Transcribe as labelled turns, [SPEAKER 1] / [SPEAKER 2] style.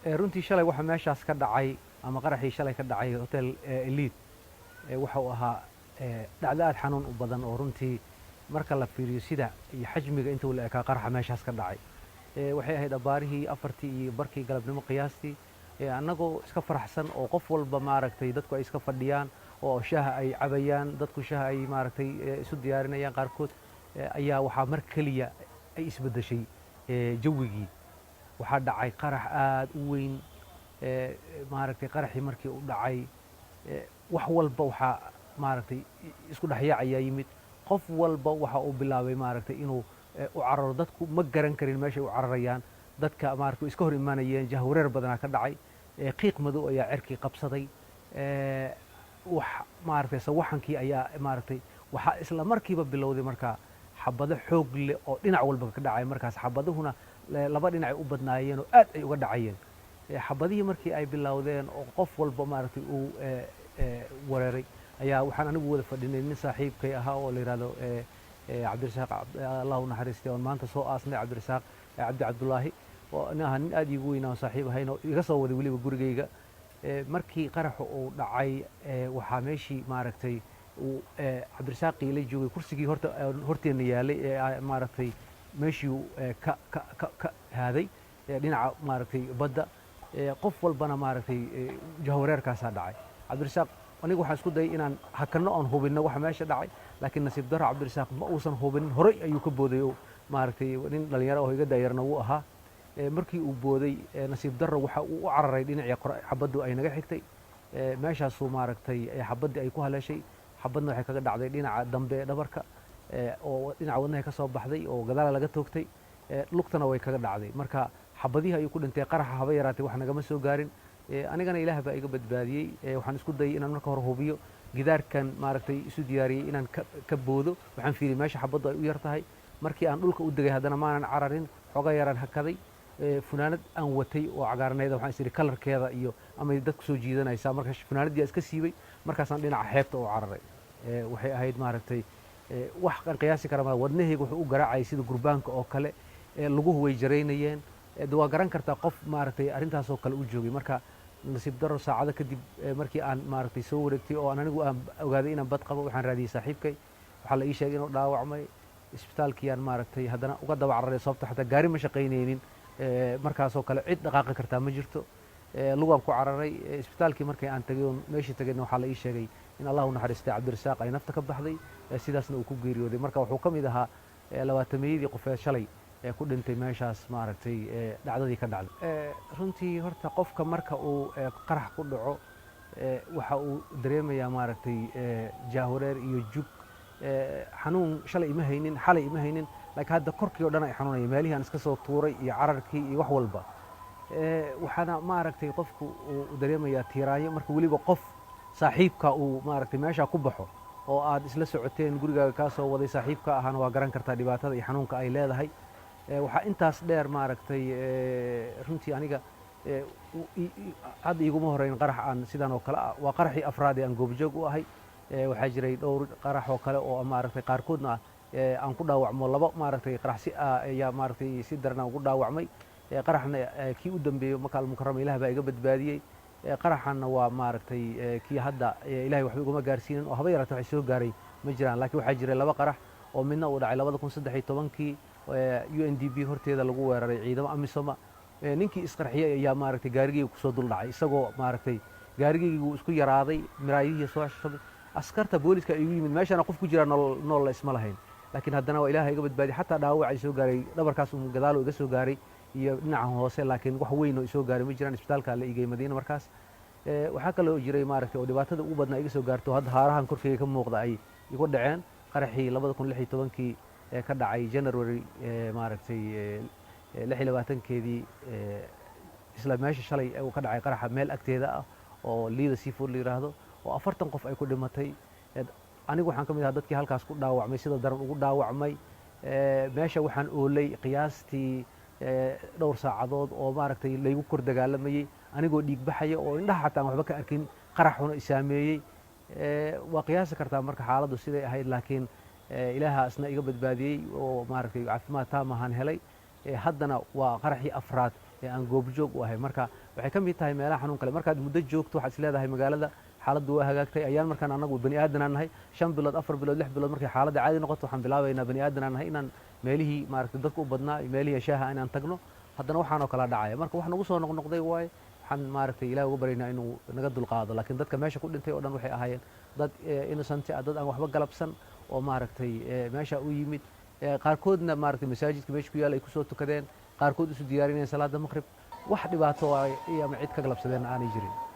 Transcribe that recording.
[SPEAKER 1] Runtii shalay waxa meeshaas ka dhacay ama qaraxii shalay ka dhacay Hotel Elite waxa uu ahaa dhacdo aad xanuun u badan oo runtii marka la fiiriyo sida iyo xajmiga intuu la ekaa qaraxa meeshaas ka dhacay. Waxay ahayd abaarihii 4:30 galabnimo qiyaastii, annagoo iska faraxsan oo qof walba maaragtay dadku ay iska fadhiyaan oo shaaha ay cabayaan, dadku shaaha ay maaragtay isu diyaarinayaan qaarkood, ayaa waxaa mar keliya ay isbeddeshay jawigii. Waxaa dhacay qarax aad u weyn. Maaragtay, qaraxii markii u dhacay, wax walba waxaa maaragtay isku dhexyaac ayaa yimid. Qof walba waxa uu bilaabay maaragtay inuu u cararo. Dadku ma garan karin meeshay u cararayaan. Dadka maaragtay iska hor imaanayeen, jahwareer badanaa ka dhacay. Qiiq madow ayaa cirkii qabsaday. Wax maaragtay sawaxankii ayaa maaragtay waxaa isla markiiba bilowday markaa xabado xoog leh oo dhinac walba ka dhacay. Markaas xabaduhuna laba dhinacay u badnaayeen oo aad ay uga dhacayeen. Xabadihii markii ay bilowdeen oo qof walba maaragtay uu wareeray ayaa waxaan anigu wada fadhinay nin saaxiibkay ahaa oo la yidhahdo Cabdirasaaq, Allah u naxariistay, oon maanta soo aasnay, Cabdirasaaq Cabdi Cabdulaahi, oo nin ahaa nin aad iigu weynaa oo saaxiib ahayn oo iga soo waday weliba gurigayga. Markii qaraxu uu dhacay, waxaa meeshii maaragtay uu Cabdirasaaqii la joogay kursigii horta horteenna yaalay ee maaragtay meeshii ka ka ka ka haaday dhinaca maaragtay badda. Qof walbana maaragtay jahwareerkaasaa dhacay. Cabdirasaaq, anigu waxaan isku dayay inaan hakanno oon hubinno waxa meesha dhacay, laakiin nasiib darro Cabdirasaaq ma uusan hubinin. Horey ayuu ka booday oo maaragtay nin dhalinyaro oo iga daayarna wuu ahaa. Markii uu booday, nasiib darro waxa uu u cararay dhinacii xabaddu ay naga xigtay. Meeshaasuu maaragtay xabaddii ay ku haleeshay. Xabadna waxay kaga dhacday dhinaca dambe ee dhabarka oo dhinaca wadnahay ka soo baxday oo gadaala laga toogtay, lugtana way kaga dhacday. Marka xabadihii ayuu ku dhintay. Qaraxa haba yaraatay wax nagama soo gaarin. Anigana Ilaah baa iga badbaadiyey. Waxaan isku dayay inaan marka hore hubiyo gidaarkan, maaragtay isu diyaariyey inaan ka boodo. Waxaan fiiriyey meesha xabaddu ay u yar tahay. Markii aan dhulka u degay, haddana maanan cararin, xooga yaraan hakaday. Funaanad aan watay oo cagaarneeda waxaan is idhi colorkeeda iyo amay dadku soo jiidanaysaa. Marka funaanaddii iska siibay, markaasaan dhinaca xeebta u cararay. Waxay ahayd maaragtay wax aan qiyaasi kara ma. Wadnahayga wuxuu u garaacayay sida gurbaanka oo kale, luguhu way jaraynayeen. De waa garan kartaa qof maaragtay arrintaasoo kale u joogay. Marka nasiib darro saacado kadib, markii aan maaragtay soo wareegtay oo aan anigu aan ogaaday inaan bad qabo, waxaan raadiyey saaxiibkay. Waxaa la ii sheegay inuu dhaawacmay. Isbitaalkiyaan maaragtay haddana uga daba cararay, sababto xataa gaari ma shaqaynaynin. Markaasoo kale cid dhaqaaqi kartaa ma jirto. Lugaan ku cararay. Isbitaalkii markii aan tagay oon meeshii tagayna, waxaa la ii sheegay in Allah u naxariistay Cabdirasaaq ay nafta ka baxday, sidaasna uu ku geeriyooday. Marka wuxuu ka mid ahaa labaatameyadii qofeed shalay ee ku dhintay meeshaas maaragtay dhacdadii ka dhacday. Runtii horta qofka marka uu qarax ku dhaco waxa uu dareemayaa maaragtay jaahureer iyo jug. Xanuun shalay ima haynin, xalay ima haynin, laakiin hadda korkii oo dhan ay xanuunaya, meelihii aan iska soo tuuray iyo cararkii iyo wax walba. Waxaana maaragtay qofku uu dareemayaa tiiraanyo marka weliba qof saaxiibka uu maaragtay meeshaa ku baxo oo aad isla socoteen, gurigaaga kaa soo waday, saaxiibka ahaana, waa garan kartaa dhibaatada iyo xanuunka ay leedahay. Waxaa intaas dheer maaragtay runtii aniga hadda iguma horeyn qarax aan sidan oo kale ah. Waa qaraxii afraad ee aan goobjoog u ahay. Waxaa jiray dhowr qarax oo kale oo maaragtay qaarkoodna aan ku dhaawacmo. Laba maaragtay qarax si ayaa maaragtay si daran aan ugu dhaawacmay. Qaraxna kii u dambeeyey Maka Almukarama Ilaah baa iga badbaadiyey. Qaraxanna waa maaragtay kii hadda Ilahay waxba iguma gaarsiinin oo haba yaraatee waxay soo gaaray ma jiraan. Laakiin waxaa jiray laba qarax oo midna uu dhacay 2013-kii, UNDP horteeda lagu weeraray ciidamo AMISOM. Ninkii isqarxiyey ayaa maaragtay gaarigeyga kusoo dul dhacay, isagoo maaragtay gaarigeygii wuu isku yaraaday, miraayihii soo shabay. Askarta booliska igu yimid, meeshana qof ku jiraa nolol nool la isma lahayn, laakiin haddana waa Ilaaha iga badbaadiyay. Xataa dhaawac ay soo gaaray dhabarkaas un gadaalo iga soo gaaray iyo dhinaca hoose, laakiin wax weyn oo isoo gaaray ma jiraan. Isbitaalka la igay Madiina. Markaas waxaa kaloo jiray maaragtay oo dhibaatada ugu badnaa iga soo gaarto hadda haarahan korkeyga ka muuqda ay igu dhaceen qaraxii 2016-kii ee ka dhacay January maaragtay 26-keedii, isla meesha shalay uu ka dhacay qaraxa meel agteeda ah oo Liida Seafood la yidhaahdo, oo 40 qof ay ku dhimatay. Anigu waxaan ka mid ahaa dadkii halkaas ku dhaawacmay, sida daran ugu dhaawacmay. Meesha waxaan oolay qiyaastii dhowr saacadood oo maaragtay laygu kor dagaalamayey, anigoo dhiig baxaya oo indhaha xataa aan waxba ka arkin, qaraxuna isaameeyey. Waa qiyaasi kartaa marka xaaladdu siday ahayd, laakiin Ilaaha isna iga badbaadiyey oo maaragtay caafimaad taam ahaan helay. Haddana waa qaraxii afraad. ee aan goobjoog u ahay. Marka waxay ka mid tahay meelaha xanuun kale. Markaad muddo joogto, waxaad is leedahay magaalada xaaladdu waa hagaagtay. Ayaan markaan annagu bani aadanaan nahay, 5 bilood, 4 bilood, 6 bilood, markay xaaladda caadi noqoto, waxaan bilaabaynaa, bani aadanaan nahay, inaan meelihii maaragtay dadku u badnaa, meelihii shaaha inaan tagno. Haddana waxaanoo kala dhacaya. Marka wax nagu soo noqnoqday waaye. Waxaan maaragtay Ilaah uga baryaynaa inuu naga dulqaado, laakiin dadka meesha ku dhintay oo dhan waxay ahaayeen dad innocent ah, dad aan waxba galabsan oo maaragtay meesha u yimid. Qaarkoodna maaragtay masaajidka meesha ku yaal ay kusoo tukadeen, qaarkood isu diyaarinayeen salaada maqrib. Wax dhibaato ama cid ka galabsadeen aanay jirin.